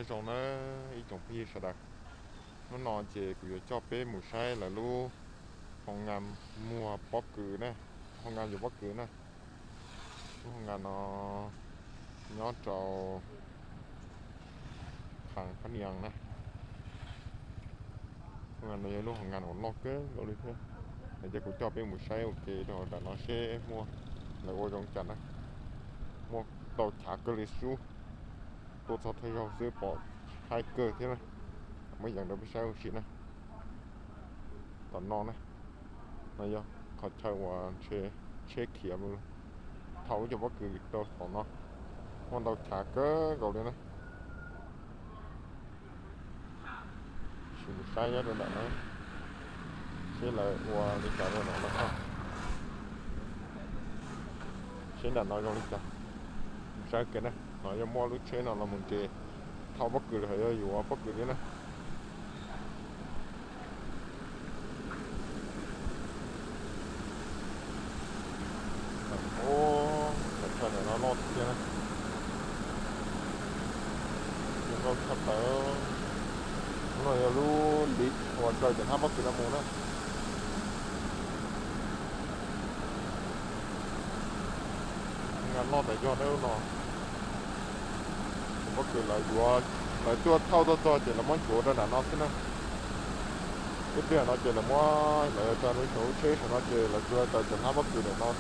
Nyob zoo na ib tsoom phooj ywg sawv daws, hnub no ces kuv yuav coj peb mus saib lawv lub hoo nkas muag pob kws na, hoo nkas yuav pob kws na. Lub hoo nkas no nyob rau Kham Phab Nias na. Hoo nkas no yog lub hoo nkas uas loj kawg nkaus li thiab. Ces kuv coj peb mus saib ua ke rau nram no seb muaj lawv ua zoo cas na. Muaj ntau chav kawg li sub. Tuaj txog thawj zaug xwb pom haib kawg thiab na. Muab yees rau peb saib ua si na. Tom no na, no yog qhov chaw uas ntshe tsheb khiav mus thauj lub cov pob kws rau tom no. Muaj ntau chav kawg nkaus li na. Sim mus saib nyob rau nram no seb lawv ua li cas rau nram no. Seb nram no zoo li cas. Mus saib kiag na, no yog muaj lub tsheb no los mus nres thauj pob kws los yog yuav pob kws thiab na. Ub, qhov chaw ntawm no loj tiag na. Zoo nkauj tshaj plaws. Lub no yog lub li uas raws cov hnab pob kws no mus na. Nkas loj tas zog na lub no. Cov pob kws lawv yuav, lawv tuaj thauj tuaj txog ces lawv muab nchuav rau nram no xwb na. Ib pliag no ces lawv muab lawv tso rau saum lub tsheb saum no ces lawv tsuas raws cov hnab pob kws ntawm no rau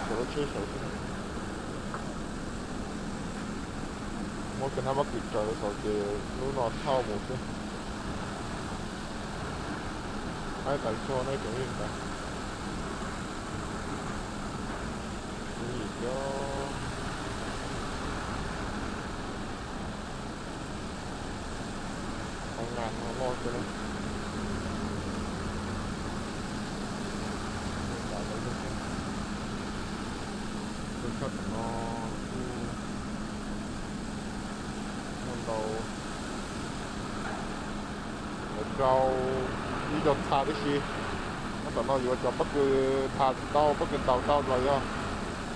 saum lub tsheb saud xwb. Muab cov hnab pob kws raws rau saud ces lub no thauj mus xwb. Haib tas zog na cov neeg ntawd. Kuv yim tias hoo nkas no loj kawg na. Tuaj txog tom no kuj muaj ntau, lawv rau ib co txha tib si. Nyob tom no yuav cov pob kws tha tsis tau, pob kws ntaus tau los yog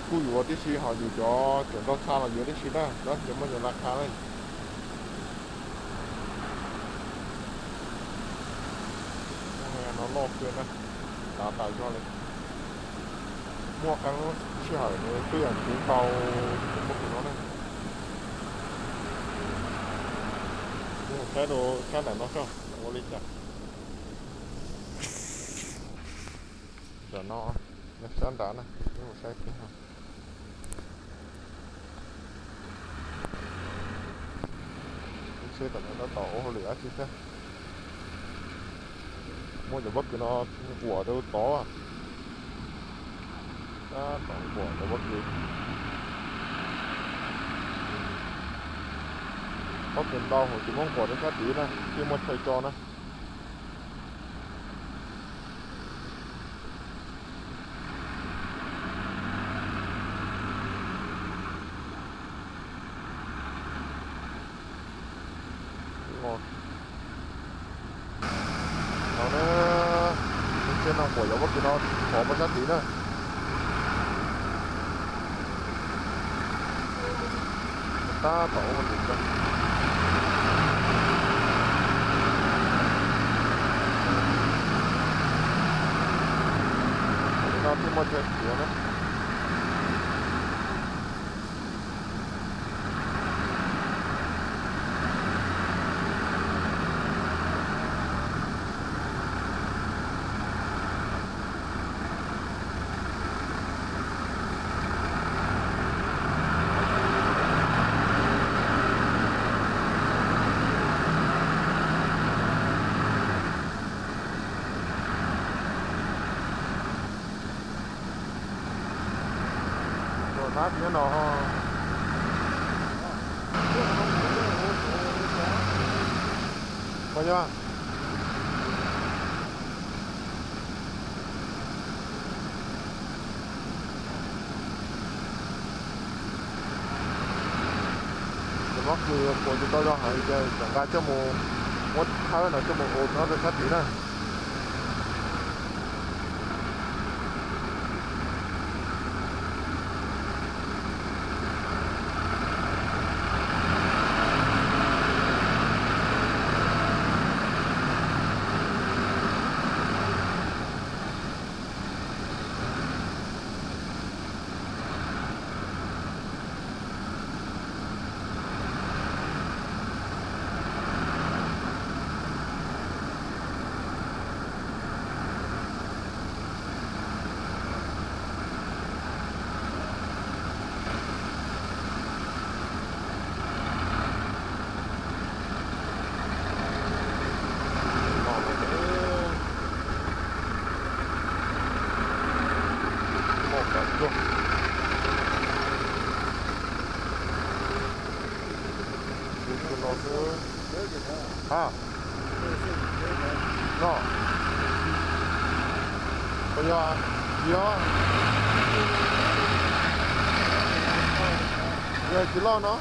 kuj yuav tib si, ho yus cov tseem nrog txha los yuav tib si na, lawv yuav muaj cov la kha na. No loj kawg na, dav tas zog li. Muaj qee lub sij hawm nws twb yog tsis tau cov pob kws no na. Saib rau sab nram no soj ua li cas. Nram no, sab nrad na, mus saib kiag. Lub tsheb tom no tab tom ua hauj lwm dab tsi thiab. Muaj cov pob kws no uas rau tod. Tab tom uas cov pob kws. Pob kws ntau hauv tsis muab nquas rau sab tid na, thiaj muaj chaw tso na. No na, lub tsheb no nquas cov pob kws no thov rau sab tid na. Tab tom ua hauj lwm. Li no thiaj muaj chaw khiav na. Hnab tim no. Koj yog cov pob kws puas tsis tau zoo heev ces tseem nqa coj mus muab thawb no coj mus ua nyob rau sab tid na. Ha, no, puas yog? Tsis yog, yog tsis loj no.